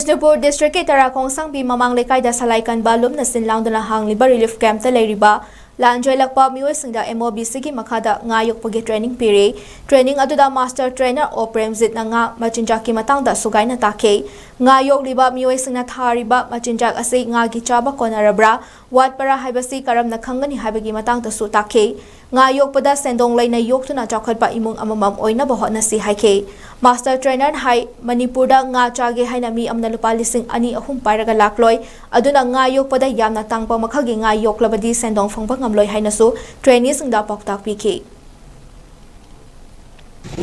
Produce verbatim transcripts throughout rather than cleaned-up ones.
ꯃꯅꯤꯄꯨꯔ ꯗꯤꯁꯇ꯭ꯔꯤꯛꯀꯤ ꯇꯔꯥ ꯈꯣꯡꯁꯥꯡꯕꯤ ꯃꯃꯥꯡ ꯂꯩꯀꯥꯏꯗ ꯁꯂꯥꯏ ꯀꯟꯕ ꯂꯨꯝꯅ ꯁꯤꯟ ꯂꯥꯡꯗꯨꯅ ꯍꯥꯡꯂꯤꯕ ꯔꯤꯂꯤꯐ ꯀꯦꯝꯞꯇ ꯂꯩꯔꯤꯕ ꯂꯥꯟ ꯆꯦꯜꯂꯛꯄ ꯃꯤꯑꯣꯏꯁꯤꯡꯗ ꯑꯦꯝ ꯑꯣ ꯕꯤ ꯁꯤꯒꯤ ꯃꯈꯥꯗ ꯉꯥ ꯌꯣꯛꯄꯒꯤ ꯇ꯭ꯔꯦꯅꯤꯡ ꯄꯤꯔꯤ꯫ ꯇ꯭ꯔꯦꯅꯤꯡ ꯑꯗꯨꯗ ꯃꯥꯁꯇꯔ ꯇ꯭ꯔꯦꯅꯔ ꯑꯣ ꯄ꯭ꯔꯦꯝꯖꯤꯠꯅ ꯉꯥ ꯃꯆꯤꯟꯖꯥꯛꯀꯤ ꯃꯇꯥꯡꯗ ꯁꯨꯒꯥꯏꯅ ꯇꯥꯛꯈꯤ꯫ ꯉꯥ ꯌꯣꯛꯂꯤꯕ ꯃꯤꯑꯣꯏꯁꯤꯡꯅ ꯊꯥꯔꯤꯕ ꯃꯆꯤꯟꯖꯥꯛ ꯑꯁꯤ ꯉꯥꯒꯤ ꯆꯥꯕ ꯀꯣꯟꯅꯔꯕ꯭ꯔꯥ, ꯋꯥꯠꯄ꯭ꯔꯥ ꯍꯥꯏꯕꯁꯤ ꯀꯔꯝꯅ ꯈꯪꯒꯅꯤ ꯍꯥꯏꯕꯒꯤ ꯃꯇꯥꯡꯗꯁꯨ ꯇꯥꯛꯈꯤ꯫ ꯉꯥ ꯌꯣꯛꯄꯗ ꯁꯦꯟꯗꯣꯡ ꯂꯩꯅ ꯌꯣꯛꯇꯨꯅ ꯆꯥꯎꯈꯠꯄ ꯏꯃꯨꯡ ꯑꯃꯃꯝ ꯑꯣꯏꯅꯕ ꯍꯣꯠꯅꯁꯤ ꯍꯥꯏꯈꯤ꯫ ꯃꯥꯁꯇꯔ ꯇ꯭ꯔꯦꯅꯔꯅ ꯍꯥꯏ, ꯃꯅꯤꯄꯨꯔꯗ ꯉꯥ ꯆꯥꯒꯦ ꯍꯥꯏꯅ ꯃꯤ ꯑꯃꯅ ꯂꯨꯄꯥ ꯂꯤꯁꯤꯡ ꯑꯅꯤ ꯑꯍꯨꯝ ꯄꯥꯏꯔꯒ ꯂꯥꯛꯂꯣꯏ꯫ ꯑꯗꯨꯅ ꯉꯥ ꯌꯣꯛꯄꯗ ꯌꯥꯝꯅ ꯇꯥꯡꯕ ꯃꯈꯜꯒꯤ ꯉꯥ ꯌꯣꯛꯂꯕꯗꯤ ꯁꯦꯟꯗꯣꯡ ꯐꯪꯕ ꯉꯝꯂꯣꯏ ꯍꯥꯏꯅꯁꯨ ꯇ꯭ꯔꯦꯅꯤꯁꯤꯡꯗ ꯄꯥꯎꯇꯥꯛ ꯄꯤꯈꯤ꯫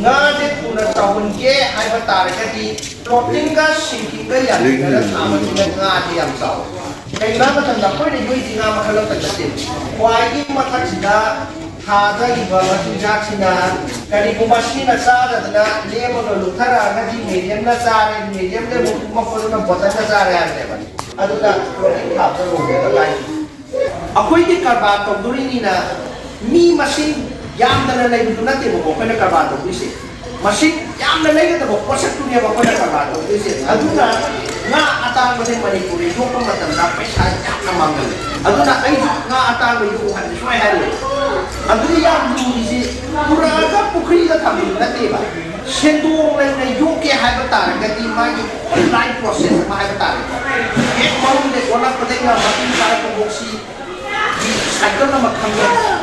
ꯉꯥꯁꯦ ꯊꯨꯅ ꯆꯥꯎꯍꯟꯒꯦ ꯍꯥꯏꯕ ꯇꯥꯔꯒꯗꯤ ꯄ꯭ꯔꯣꯇꯤꯟꯒ ꯁꯤꯡꯒꯤꯡꯒ ꯌꯥꯟꯁꯤꯟꯅꯔ ꯊꯥꯕꯁꯤꯅ ꯉꯥꯁꯦ ꯌꯥꯝ ꯆꯥꯎꯋꯦ꯫ ꯀꯩꯒꯤꯅꯣ ꯍꯥꯏꯕ ꯃꯇꯝꯗ ꯑꯩꯈꯣꯏꯅ ꯌꯣꯛꯏꯁꯤ ꯉꯥ ꯃꯈꯜ ꯑꯃꯇ ꯅꯠꯇꯦ꯫ ꯈ꯭ꯋꯥꯏꯒꯤ ꯃꯊꯛꯁꯤꯗ ꯊꯥꯗꯔꯤꯕ ꯃꯆꯤꯟꯖꯥꯛꯁꯤꯅ ꯀꯔꯤꯒꯨꯝꯕ ꯁꯤꯅ ꯆꯥꯗꯗꯅ ꯂꯦꯝꯃꯒ ꯂꯨꯞꯊꯔꯛꯑꯒꯗꯤ ꯃꯦꯗꯤꯌꯝꯅ ꯆꯥꯔꯦ, ꯃꯦꯗꯤꯌꯝꯗ ꯑꯃꯨꯛ ꯀꯨꯝꯃꯛꯄꯗꯨꯅ ꯕꯣꯇꯜꯗ ꯆꯥꯔꯦ ꯍꯥꯏꯕꯅꯦꯕ꯫ ꯑꯗꯨꯅ ꯄ꯭ꯔꯣꯇꯤꯟ ꯊꯥꯕꯗ ꯔꯣꯜꯅꯦꯕ ꯂꯥꯏꯁꯦ꯫ ꯑꯩꯈꯣꯏꯗꯤ ꯀꯔꯕꯥꯔ ꯇꯧꯗꯣꯔꯤꯅꯤꯅ ꯃꯤ ꯃꯁꯤꯡ ꯌꯥꯝꯗꯅ ꯂꯩꯕꯗꯨ ꯅꯠꯇꯦꯕꯀꯣ ꯑꯩꯈꯣꯏꯅ ꯀꯔꯕꯥꯔ ꯇꯧꯗꯣꯏꯁꯦ꯫ ꯃꯁꯤꯡ ꯌꯥꯝꯅ ꯂꯩꯒꯗꯕ ꯄꯣꯠꯁꯛꯇꯨꯅꯦꯕ ꯑꯩꯈꯣꯏꯅ ꯀꯔꯕꯥꯔ ꯇꯧꯗꯣꯏꯁꯦ꯫ ꯑꯗꯨꯅ ꯉꯥ ꯑꯇꯥꯡꯕꯁꯦ ꯃꯅꯤꯄꯨꯔꯗ ꯌꯣꯛꯄ ꯃꯇꯝꯗ ꯄꯩꯁꯥ ꯌꯥꯝꯅ ꯃꯥꯡꯒꯜꯂꯦ꯫ ꯑꯗꯨꯅ ꯑꯩꯁꯨ ꯉꯥ ꯑꯇꯥꯡꯕ ꯌꯣꯛꯎ ꯍꯥꯏꯕ ꯁꯨꯡꯍꯥꯏ ꯍꯥꯏꯔꯣꯏ꯫ ꯑꯗꯨꯗꯤ ꯌꯥꯝ ꯂꯨꯔꯤꯁꯦ ꯄꯨꯔꯛꯑꯒ ꯄꯨꯈ꯭ꯔꯤꯗ ꯊꯝꯕꯗꯨ ꯅꯠꯇꯦꯕ꯫ ꯁꯦꯟꯗꯣꯡ ꯂꯩꯅ ꯌꯣꯛꯀꯦ ꯍꯥꯏꯕ ꯇꯥꯔꯒꯗꯤ ꯃꯥꯒꯤ whole life process ꯑꯃ ꯍꯥꯏꯕ ꯇꯥꯔꯦꯀꯣ꯫ ꯍꯦꯛ ꯃꯔꯨꯝꯗꯒꯤ ꯑꯣꯜꯂꯛꯄꯗꯒꯤꯅ ꯃꯇꯨꯡ ꯇꯥꯔꯛꯄ ꯐꯥꯎꯁꯤ ꯁꯥꯏꯀꯜ ꯑꯃ ꯈꯪꯉꯦ꯫